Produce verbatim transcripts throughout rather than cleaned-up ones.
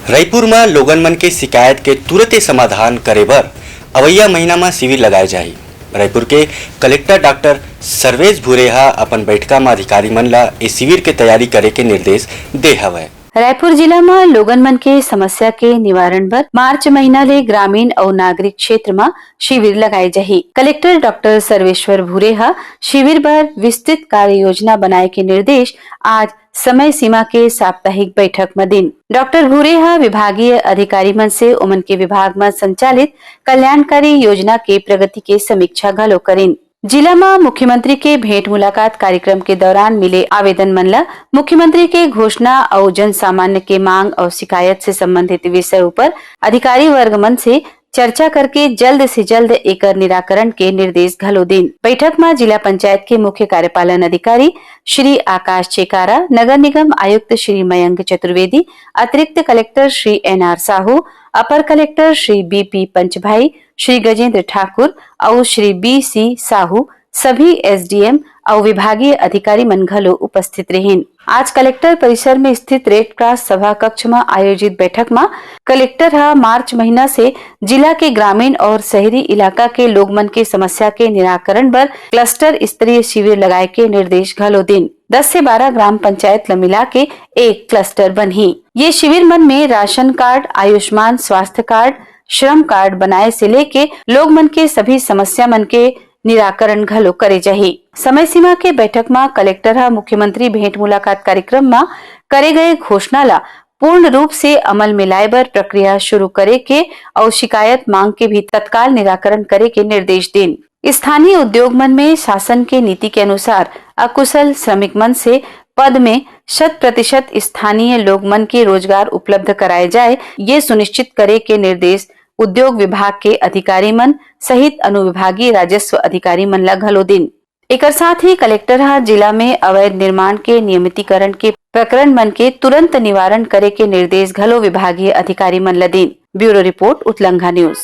रईपुर म लोगन मन के शिकायत के तुरते समाधान करे बर अवइया महीना म शिविर लगाए जाही। रईपुर के कलेक्टर डॉक्टर सर्वेश भूरे ह अपन बैठका म अधिकारी मन ल ए शिविर के तैयारी करे के निर्देश दे हवय। रायपुर जिला म लोगन मन के समस्या के निवारण बर मार्च महीना ले ग्रामीण अउ नागरिक क्षेत्र म शिविर लगाए जाही। कलेक्टर डॉक्टर सर्वेश्वर भूरे ह शिविर बर विस्तृत कार्य योजना बनाए के निर्देश आज समय सीमा के साप्ताहिक बैठक म दिन। डॉक्टर भूरे ह विभागीय अधिकारी मन से ओमन के विभाग म संचालित कल्याणकारी योजना के प्रगति के समीक्षा घलो करिन। जिला म मुख्यमंत्री के भेंट मुलाकात कार्यक्रम के दौरान मिले आवेदन मन ल मुख्यमंत्री के घोषणा अउ जन सामान्य के मांग अउ शिकायत से संबंधित विषय ऊपर अधिकारी वर्ग मन से चर्चा करके जल्द से जल्द एकर निराकरण के निर्देश घलो दिन। बैठक म जिला पंचायत के मुख्य कार्यपालन अधिकारी श्री आकाश चेकारा, नगर निगम आयुक्त श्री मयंक चतुर्वेदी, अतिरिक्त collector Shri N R Sahu, अपर collector Shri B P Panchbhai, Shri Gajendra Thakur अउ श्री बी सी साहू, सभी एसडीएम अउ विभागीय अधिकारी मन घलो उपस्थित रहिन। आज कलेक्टर परिसर में स्थित रेड क्रॉस सभा कक्ष म आयोजित बैठक म कलेक्टर ह मार्च महीना से जिला के ग्रामीण और शहरी इलाका के लोग मन के समस्या के निराकरण बर क्लस्टर स्तरीय शिविर लगाए के निर्देश घलो दिन। दस से बारह ग्राम पंचायत ल मिला के एक क्लस्टर बनही। ये शिविर मन में राशन कार्ड, आयुष्मान स्वास्थ्य कार्ड, श्रम कार्ड बनाए से लेके लोग मन के सभी समस्या मन के निराकरण घलो करे जाही। समय सीमा के बैठक म कलेक्टर ह मुख्यमंत्री भेंट मुलाकात कार्यक्रम म करे गए घोषणा ल पूर्ण रूप से अमल में लाए बर प्रक्रिया शुरू करे के अउ शिकायत मांग के भी तत्काल निराकरण करे के निर्देश दिन। स्थानीय उद्योग मन में शासन के नीति के अनुसार अकुशल श्रमिक मन से पद में शत प्रतिशत स्थानीय लोग मन के रोजगार उपलब्ध कराए जाए, ये सुनिश्चित करे के निर्देश उद्योग विभाग के अधिकारी मन सहित अनुविभागीय राजस्व अधिकारी मन ल घलो दिन। एकर साथ ही कलेक्टर ह जिला में अवैध निर्माण के नियमितीकरण के प्रकरण मन के तुरंत निवारण करे के निर्देश घलो विभागीय अधिकारी मन ल दिन। Bureau report, Utlangha news.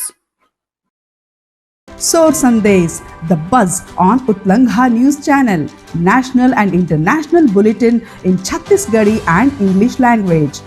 Sor Sandesh, the buzz on Utlangha News Channel, national and international bulletin in Chhattisgarhi and English language.